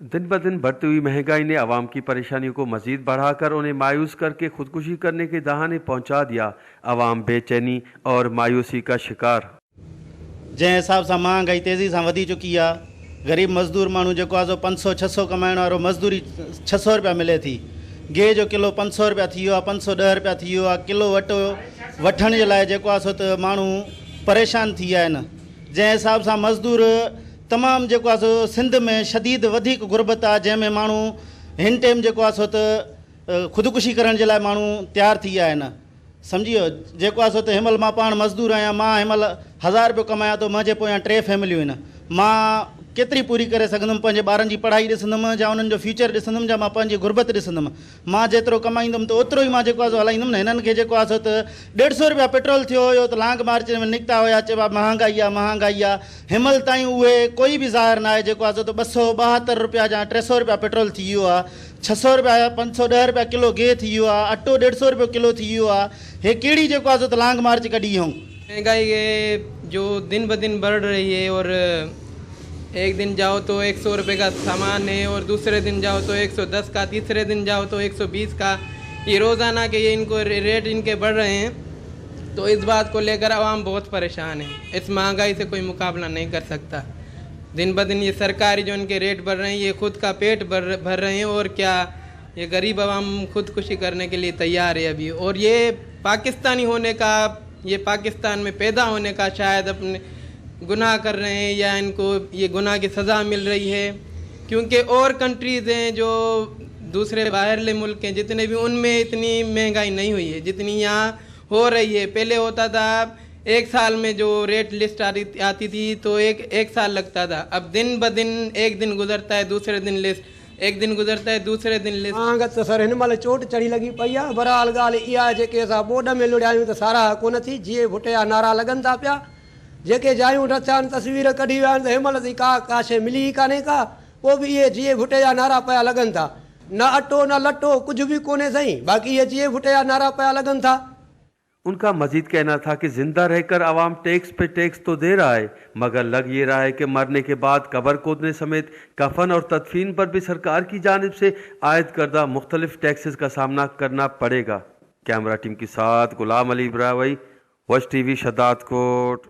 दिन ब दिन बढ़ती हुई महंगाई ने आवाम की परेशानियों को मजीद बढ़ाकर उन्हें मायूस करके खुदकुशी करने के दहाने पहुंचा दिया। आवाम बेचैनी और मायूसी का शिकार। जंहिं हिसाब सां महांगाई तेज़ी सां वधी चुकी आहे, ग़रीब मज़दूर माण्हू जेको आहे सो 500 600 कमाइण वारो मज़दूरी 600 रुपया मिले थी। गेह जो किलो 500 रुपया थी वियो आहे, 510 रुपया थी वियो आहे। किलो अटो वठण जे लाइ जेको आहे सो त माण्हू परेशान थी विया आहिनि। जंहिं हिसाब सां मज़दूर तमामु जेको आहे सो सिंध में शदीद वधीक गुरबत आहे, जंहिं में माण्हू हिन टाइम जेको आहे सो त ख़ुदकुशी करण जे लाइ माण्हू तयारु थी विया आहिनि। सम्झी वियो जेको आहे सो त हिन महिल मां पाण मज़दूर आहियां, मां हिन महिल 1000 रुपयो कमायां थो, मुंहिंजे पोयां 3 फैमिलियूं आहिनि, मां केतिरी पूरी करे सघंदुमि? पंहिंजे ॿारनि जी पढ़ाई ॾिसंदुमि या उन्हनि जो फ्यूचर ॾिसंदुमि या मां पंहिंजी गुरबत ॾिसंदुमि? मां जेतिरो कमाईंदुमि त ओतिरो ई मां जेको आहे सो हलाईंदुमि न। हिननि खे जेको आहे सो त 150 रुपया पेट्रोल थियो हुयो त लॉन्ग मार्च में निकिता हुया, चइबो आहे महांगाई आहे, महांगाई आहे। हिन महिल ताईं उहे कोई बि ज़ाहिर न आहे। जेको आहे सो त 272 रुपया या 300 रुपया पेट्रोल थी वियो आहे, 600 रुपया 510 रुपया किलो गेह थी वियो आहे, अटो 150 रुपयो किलो थी वियो आहे। हे कहिड़ी जेको आहे सो त लॉन्ग मार्च कढी आऊं? महंगाई जो दिन ब दिन बढ़ रही है और एक दिन जाओ तो 100 रुपये का सामान है और दूसरे दिन जाओ तो 110 का, तीसरे दिन जाओ तो 120 का, ये रोज़ाना के ये इनको रेट इनके बढ़ रहे हैं। तो इस बात को लेकर आवाम बहुत परेशान है। इस महंगाई से कोई मुकाबला नहीं कर सकता। दिन ब दिन ये सरकारी जो इनके रेट बढ़ रहे हैं, ये खुद का पेट भर रहे हैं और क्या, ये गरीब आवाम खुदकुशी करने के लिए तैयार है अभी। और ये पाकिस्तानी होने का, ये पाकिस्तान में पैदा होने का शायद अपने गुनाह कर रहे हैं या इनको ये गुनाह की सज़ा मिल रही है, क्योंकि और कंट्रीज़ हैं जो दूसरे बाहरले मुल्क हैं जितने भी, उनमें इतनी महंगाई नहीं हुई है जितनी यहाँ हो रही है। पहले होता था एक साल में जो रेट लिस्ट आती थी तो एक एक साल लगता था। अब दिन ब दिन, एक दिन गुजरता है दूसरे दिन लिस्ट, एक दिन गुजरता है दूसरे दिन लिस्ट। महांग त सर हिन महिल चोट चढ़ी लॻी पई आहे। बहरहाल ॻाल्हि इहा आहे, जेके असां ॿोॾ में लुड़िया आहियूं त साराह कोन थी। जीए भुटे जा नारा लॻनि था पिया, जेके जायूं रथिया आहिनि, तस्वीर कढी विया आहिनि त हिन महिल ताईं का का शइ मिली ई कान्हे का, पोइ बि इहे जीए भुटे जा नारा पिया लॻनि था। न अटो न लटो कुझु बि कोन्हे साईं, बाक़ी इहे जीए भुटे जा नारा पिया लॻनि था। उनका मजीद कहना था कि जिंदा रहकर आवाम टैक्स पे टैक्स तो दे रहा है, मगर लग ये रहा है कि मरने के बाद कब्र खोदने समेत कफन और तदफीन पर भी सरकार की जानिब से आयद करदा मुख्तलिफ टैक्सेस का सामना करना पड़ेगा। कैमरा टीम के साथ गुलाम अली इब्राहिम, वश टीवी, शदादकोट।